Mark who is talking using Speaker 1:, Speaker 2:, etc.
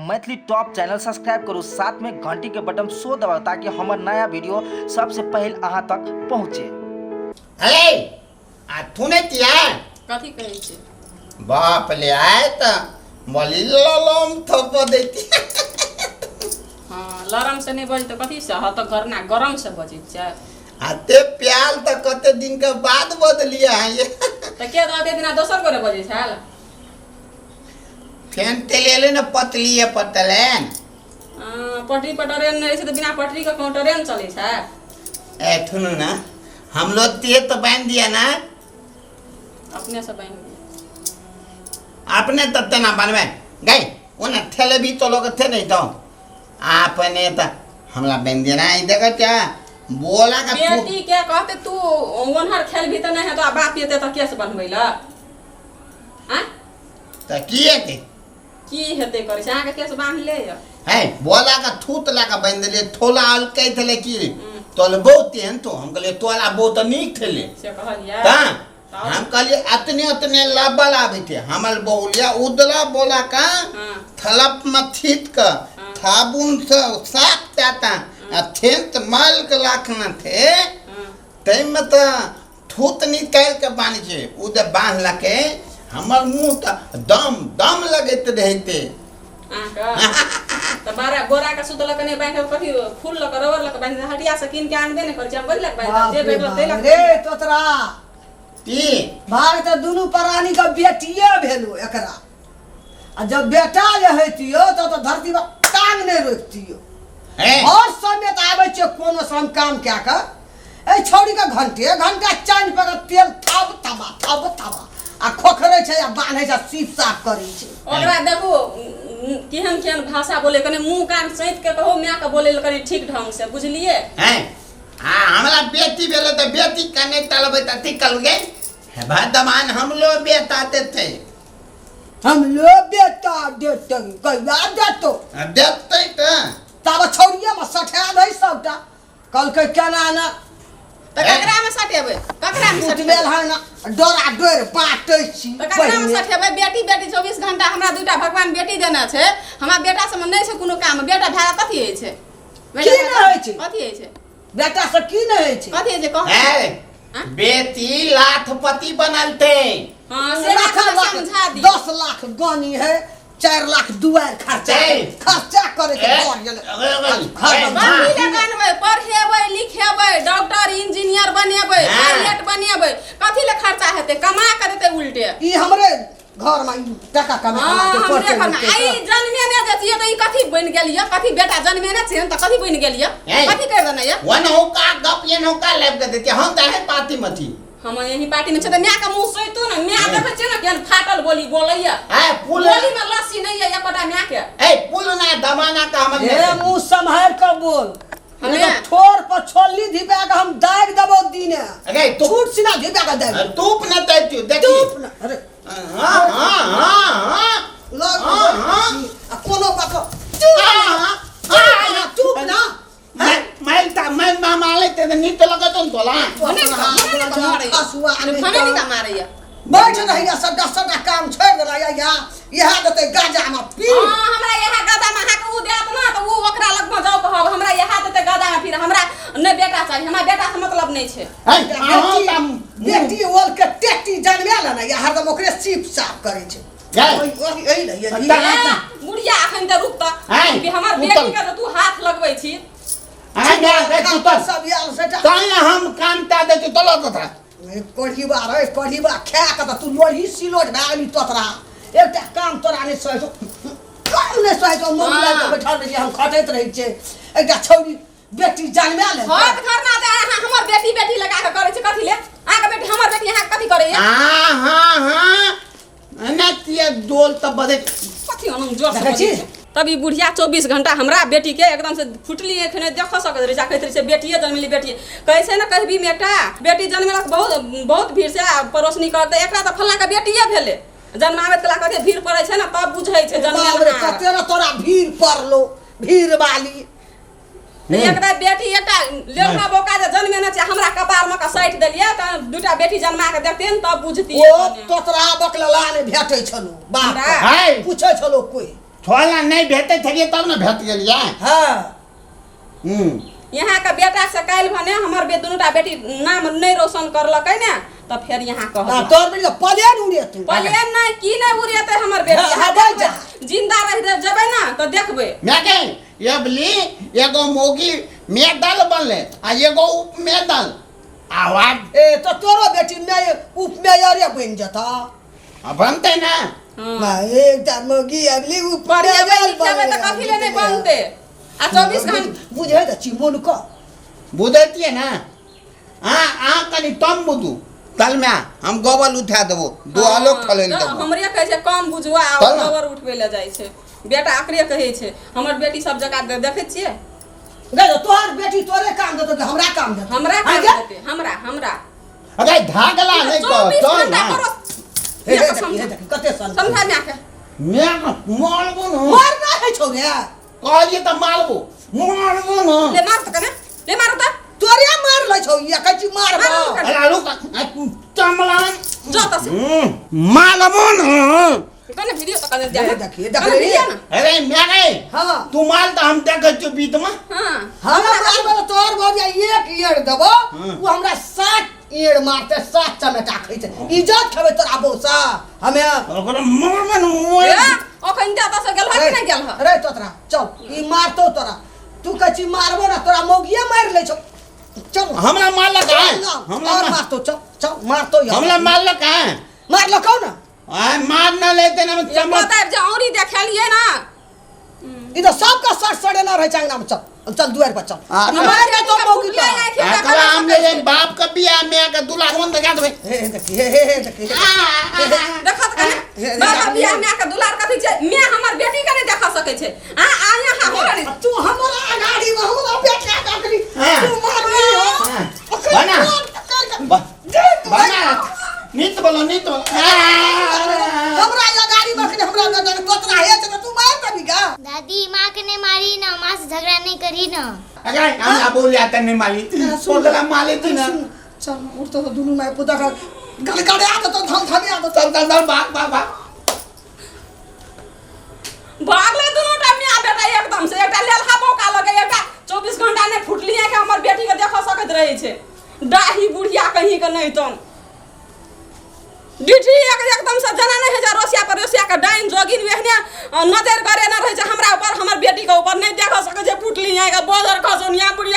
Speaker 1: Maithili top channel subscribe करू, साथ में घंटी के बटन सो दबाउ ताकि हमर नया वीडियो सबसे पहले अहाँ तक पहुँचे।
Speaker 2: अरे आ थुने तिया
Speaker 3: कथी कहै छी?
Speaker 2: बाप ले आए त मली ललम थप देती।
Speaker 3: हाँ, लरम से नहीं बजै तऽ कथी से हँ तऽ घरना गरम से बजै छै।
Speaker 2: आते प्याल त कते दिन के बाद बदलिया है ये।
Speaker 3: तऽ के तऽ ओते दिना दोसर गोरे बजै छल।
Speaker 2: फेन तेल एले न पतली है पतले।
Speaker 3: पटरी पर ट्रेन नहि रहै छै तऽ बिना पटरी के कोनो ट्रेन चलै छै?
Speaker 2: ए थुनु ना हम लोग ते तो बांध दिया ना।
Speaker 3: अपने से बांध दिया।
Speaker 2: अपने तब तना बनवे गई वो ना ठेले भी तो लोग थे नहीं तो आपने तो हमला बांध दिया ना। ई देखो क्या बोला का
Speaker 3: बेटी के कहते तू ओनहर खेल भी तऽ नहि है तो बाप एते तऽ केस बनबै लए आँय?
Speaker 2: त की हेतै?
Speaker 3: की हेतै करै छै अहाँके केस बान्ह ले यऽ।
Speaker 2: है बोला का थूत ला का बांध देलिए थोला आल कह थले की तोल बहुत तेहन तो हम कहलिए तोला बहुत नीक थले
Speaker 3: से कहलिए
Speaker 2: ता हम कहलिए अतने अतने लाबल आबै थे हमर बहुलिया उदला बोला का थलप में थीत का थाबुन से साफ जाता आ थेंत माल के लाख न थे तै में त थूत निकालि के बान्ह छै ओ जे बान्हलकै हमर मुँह तऽ दम दम लगैत रहिते।
Speaker 3: अहाँके तऽ बारा गोरा के सुतलक नहि बान्हि कथी फूल लऽ कऽ रबड़ लऽ कऽ बान्हि हटिया से कीन के आनबे नहि करै छै हम कथी लऽ कऽ बान्हि जे
Speaker 4: बाप रे
Speaker 3: भेटल तै लऽ
Speaker 4: बाप रे तोतरा
Speaker 2: की
Speaker 4: भाग तऽ दुनू प्राणी के बेटिए भेलो एकरा आ जब बेटा जे होइतियो तब तऽ धरती पर टांग नहि रोकितियो।
Speaker 2: हैं?
Speaker 4: हर समय तऽ आबै छियै कोनो सम काम कए कऽ एहि छौड़ीके घंटे घंटा चानि पर कऽ तेल थब थबा थब थबा आ खोखरै छै आ बान्है छै आ सीप साफ करै छै।
Speaker 3: ओकरा देखू केहन केहन भाषा बोले कनि मुँह कान सैत के कहो माय के बोले कनि ठीक ढंग से बुझलिए।
Speaker 2: हैं? आ हमरा बेटी भेलै तऽ बेटी कने तलबै तऽ अथी कलगे हे भगवान हमलो बेटा देतै।
Speaker 4: हम लो बेटा देतै कहिया देतौ?
Speaker 2: आ देतै तऽ
Speaker 4: ताबे छौड़िए में सठा दै सबटा कहलकै केना ने
Speaker 3: तऽ ककरा में सटेबै? ककरा में सटेबै?
Speaker 4: उठबेल है ना डोरा डोर बाँटै छी
Speaker 3: तऽ ककरा में
Speaker 4: पहिने।
Speaker 3: सटेबै? बेटी बेटी 24 घंटा हमरा दूटा भगवान बेटी देने छै हमरा बेटा सबमे नहि छै कोनो काम बेटा भए कथी होइ छै?
Speaker 4: की नहि होइ छै?
Speaker 3: कथी होइ छै?
Speaker 4: बेटा से की नहि होइ छै?
Speaker 3: कथी होइ छै कहू?
Speaker 2: है
Speaker 3: आँ?
Speaker 2: बेटी लाखपति बनलतै।
Speaker 3: हाँ, से
Speaker 4: लाख
Speaker 3: बात
Speaker 4: लाख
Speaker 3: समझा दी।
Speaker 4: 10 लाख गनी है 4 लाख दुआर खर्चा
Speaker 2: ए।
Speaker 4: खर्चा करे के
Speaker 2: ए,
Speaker 4: घर गेलै।
Speaker 2: अरे, अरे,
Speaker 4: घर
Speaker 2: ए,
Speaker 4: बन-
Speaker 3: कथी लए बनबै? पढ़ेबै लिखेबै डॉक्टर इंजीनियर बनेबै
Speaker 2: हाँ।
Speaker 3: पायलट बनेबै कथी लए खर्चा हेतै? कमा के देतै उल्टे।
Speaker 4: ई हमरे घर में ई टका कमा
Speaker 3: हाँ,
Speaker 4: के
Speaker 3: हमरे
Speaker 4: पढ़तै
Speaker 3: घर में।
Speaker 4: लिखतै
Speaker 3: आ ई
Speaker 4: तऽ।
Speaker 3: जन्मे नहि देतियै तऽ ई कथी बनि गेल यऽ? कथी बेटा जन्मे नहि छियनि तऽ कथी बनि गेल यऽ?
Speaker 2: ए।
Speaker 3: कथी करि देने यऽ?
Speaker 2: वन होका गप एन होका लाबि के देतियै हम तऽ है पाती मथी।
Speaker 3: हम यही पार्टी में छै तऽ माय के मुंह सोइतो ने माय देखै छियै ने केहन फाटल बोली बोलैया।
Speaker 2: ए पुल
Speaker 3: बोली में लस्सी नहीं है एकोटा माय के।
Speaker 2: ए पुल ना दमाना का हमर
Speaker 4: ए मुंह सम्हार के बोल।
Speaker 3: हमे?
Speaker 4: नहीं तऽ ठोर पर छोलनी धिपा के हम दागि देबौ दिने।
Speaker 2: अरे तू
Speaker 4: छूट सिना धिपा के दागि।
Speaker 2: तूप न दैतियो देखी।
Speaker 4: तूप न अरे
Speaker 2: हाँ हाँ हाँ हाँ
Speaker 4: लग
Speaker 2: हाँ, हाँ।
Speaker 4: आ कोनो बात चुप
Speaker 2: हाँ,
Speaker 4: ना,
Speaker 2: हाँ,
Speaker 4: चुप ना, चुप ना।
Speaker 2: मैं मैं ता मैं मामा लेते तो नीत लगत न तोला।
Speaker 3: भने ने भने ने मारैया।
Speaker 4: हँसुआ
Speaker 3: भने ने का मारैया।
Speaker 4: बैठ रहिया सबटा सबटा काम छोड़ि देला या या इएह देतै गाजा में पी।
Speaker 3: हाँ, हमरा इएह गदा में अहाँके उ देत ना तऽ उ ओकरा लग में जाउ कहब हमरा इएह देतै गदा में फिर हमरा नहि बेटा चाही हमरा बेटा से मतलब नहीं छै।
Speaker 2: है, अहाँ
Speaker 4: बेटी
Speaker 2: ता
Speaker 4: बेटी ओल के टेटी जनमे ला ना या हरदम ओकरे सीप साफ करै छै।
Speaker 2: जाय।
Speaker 4: ओहि ओहि एहि लए
Speaker 2: ता-
Speaker 3: ए, बुढ़िया अखन तऽ रुक तऽ।
Speaker 2: है,
Speaker 3: कि हमर
Speaker 2: उतल।
Speaker 3: बेटी के तऽ तू हाथ लगबै छी।
Speaker 2: आ जा रे तू तर।
Speaker 4: सब आयल सेटा।
Speaker 2: ताई हम कान ता दे तू तलो तथा।
Speaker 4: कोढ़ीबा रे कोढ़ीबा खा के तऽ तू लोढ़ी सिलोट भए गेली तोतरा। एकटा काम तोरा नहि सहै छौ काम नहि सहै छौ मम्मी
Speaker 3: हाँ।
Speaker 4: लग के बैठल रहै छियै हम खटैत रहै छियै एकटा छौड़ी बेटी जनमे ले।
Speaker 3: हट घर ना जाय अहाँ हमर बेटी बेटी लगा के करै छी कथी ले? अहाँके बेटी हमर बेटी अहाँ कथी करैया?
Speaker 2: हाँ हाँ हाँ ना तिया डोल त बदे
Speaker 3: कथी अनंग जोर से
Speaker 4: देखै छी?
Speaker 3: बजै छै? तब ई बुढ़िया 24 घंटा हमरा बेटी के एकदम से फुटली आँखि नहि देख सकैत रहै छै, कहैत रहै छै बेटिए जनमेली बेटिए कहै छै ने कहबी में एकटा बेटी जनमेलक बहुत बहुत भीड़ से आ पड़ोसनी कहतै एकरा तऽ फल्लाँ के बेटिए भेलै जन्माबैत कला कते भीड़ पड़ै छै ने तब बुझै छै
Speaker 4: बाप रे,
Speaker 3: जनमेलहा।
Speaker 4: कते ने तोरा भीड़ पड़लो भीड़ वाली।
Speaker 3: तऽ एकटा बेटी एकटा लेलहा बौका जे जनमेने छै हमरा कपार में के साटि देलियै तऽ दूटा बेटी जन्मा के देखतियै ने तब बुझतियै
Speaker 4: ओ
Speaker 3: कने।
Speaker 4: तोतरा बकलला नहि भेटै छलो बाप
Speaker 3: हमरा?
Speaker 2: है।
Speaker 4: पूछै छलो कोई।
Speaker 2: छोला नहीं भेटे छलियै तब ने भेट गेलियै।
Speaker 4: हाँ।
Speaker 2: हम्म।
Speaker 3: यहाँ के बेटा से काल्हि भने हमर बे दुनूटा बेटी नाम नहीं रोशन करलकै ने तऽ फेर यहाँ
Speaker 4: ना
Speaker 3: कहब।
Speaker 4: तोर बेटी के पलेन उड़ेतौ।
Speaker 3: पलेन नहीं की नहीं उड़ेतै हमर बेटी।
Speaker 4: हाँ,
Speaker 3: यहाँ
Speaker 4: हाँ,
Speaker 3: देखबै, जिंदा रहि जेबै ना तऽ देखबै।
Speaker 2: मैं के एबली एगो मोगी मेडल बनले आ एगो उप मेडल आवाज।
Speaker 4: ए तो तोरो बेटी में उप मेयरे बनि जेता।
Speaker 2: आ बनते ना।
Speaker 3: हाँ।
Speaker 4: एकटा मोगी अबली उप
Speaker 3: पढ़ेबै
Speaker 4: मेयर
Speaker 3: लिखेबै तऽ कथी ले नहि बनतै? आ 24 घंटा
Speaker 4: बुझै तऽ छी मोन क
Speaker 2: बुझैतियै ना। आ आ कनि तम बुझू तलमे हम गोबर उठा देबो दुआलो खलैल
Speaker 3: तऽ
Speaker 2: देबो।
Speaker 3: हमरे कहै छै कम बुझुआ आ
Speaker 2: तब ने।
Speaker 3: गोबर उठबै लए जाइ छै बेटा, अकरे कहै छै हमर बेटी सब जगह देखै छियै।
Speaker 4: गै तोहर बेटी तोरे काम देतौ कि हमरा काम देतौ?
Speaker 3: हमरा
Speaker 4: हाँ
Speaker 3: काम
Speaker 4: गे?
Speaker 3: देतै, हमरा हमरा।
Speaker 2: अरे धागला नहीं कह
Speaker 3: 24
Speaker 2: चल
Speaker 3: घंटा
Speaker 2: ना।
Speaker 3: करो।
Speaker 4: हे, हे,
Speaker 3: मायके
Speaker 4: देखी, हे,
Speaker 3: समझा।
Speaker 4: देखी, कते सन
Speaker 3: समझा मायके।
Speaker 2: मैं मारबो न।
Speaker 4: मार ना है छौ रे।
Speaker 2: कहलिए त मारबो मारबो न।
Speaker 3: ले मार त कने, ले मारो त।
Speaker 4: तोरे मार लै छौ या कहै छी मारबो।
Speaker 3: मारबो कने।
Speaker 2: अरे रुक चमला
Speaker 3: जो त से।
Speaker 2: मारबो न।
Speaker 3: कने वीडियो त कने
Speaker 4: हे,
Speaker 3: दे।
Speaker 4: देखी, देख
Speaker 3: कने
Speaker 4: रे।
Speaker 3: वीडियो ना।
Speaker 2: अरे मैं गए
Speaker 4: हाँ।
Speaker 2: तू मार त हम देखै छियौ बीत में।
Speaker 3: हां।
Speaker 4: हमरा मारबो त तोहर भौजा एक ईड़ देबो
Speaker 2: हाँ।
Speaker 4: उ हमरा 7 ईड़ मारते 7 चमेटा खैते इज्जत खेबै तोरा बौसा हमे।
Speaker 2: ओकरा मारबो न।
Speaker 3: ए ओखन दे त से गेल ह कि नहि गेल ह?
Speaker 4: रे तोतरा चल ई मारतौ तोरा। तू कहै छी मारबो ना तोरा मौगिए मारि लै छौ। चल
Speaker 2: हमरा मारलक है।
Speaker 4: चल ना,
Speaker 2: हमरा
Speaker 4: और मारतौ चल चल मारतौ यार।
Speaker 2: हमरा मारलक है।
Speaker 4: मारलकौ ना।
Speaker 2: आय मार ना लेते ना
Speaker 3: ये
Speaker 2: चमक।
Speaker 3: पता जे औरी देखेलिए ना।
Speaker 4: ई त सबका सर सड़ेना रहै छै अंगना में। चल चल दुआर पर चल।
Speaker 2: आ,
Speaker 4: मार के तो मौगी
Speaker 3: फुटले
Speaker 4: तोरा।
Speaker 3: आँखि
Speaker 2: आ,
Speaker 3: देखा
Speaker 2: कला हम ले
Speaker 3: सकै
Speaker 2: जाए
Speaker 3: छै।
Speaker 2: बाप का बियाह में के 2 लाख मन देखा देबै।
Speaker 4: हे हे देखी हे हे हे देखी।
Speaker 3: देखत कने
Speaker 4: हे,
Speaker 3: बाबा
Speaker 4: हे,
Speaker 3: बियाह में के दुलार कथी छै? मैं हमर बेटी के नहीं देखा सकै छै। आ आ यहाँ हो रे।
Speaker 4: तू हमरा अगाड़ी में हमरा बेटा के अखनी
Speaker 2: हाँ।
Speaker 4: तू मारबी हो।
Speaker 2: हाँ।
Speaker 4: अखनी
Speaker 2: बना।
Speaker 4: फोन कर के-
Speaker 2: बा-
Speaker 4: दे तू
Speaker 2: बना नीत बोलो नीत बोलो।
Speaker 4: हमरा अगाड़ी में अखनी हमरा बेटा के तोतरा हे छै त तू मार देबी का?
Speaker 5: दादी माँ के नहीं मारी ना, माँ से झगड़ा नहीं करी ना।
Speaker 2: अरे हमरा बोल जाता नहीं माली बोलला माली थी ना।
Speaker 4: चल उठ तो दुनू my पुता का गड़गड़ा देतो धम धमिया देतो।
Speaker 2: चल चल चल भाग भाग भाग।
Speaker 3: भागले दुनू टा मियाँ बेटा एकदम से। एकटा लेलहा बौका लगे एकटा 24 घंटा नहीं फुटली के हमर बेटी के देख सकैत रहे छै। डाही बुढ़िया कहीं के नहीं तन डिठी एक एकदम से जना नहीं है जा रसिया पर रसिया के डाइन जोगिन वेहने नजर करे ना रहे छै हमरा ऊपर हमर बेटी के ऊपर नहीं देख सकै छै। फुटली के बजर खसोनिया बुढ़िया।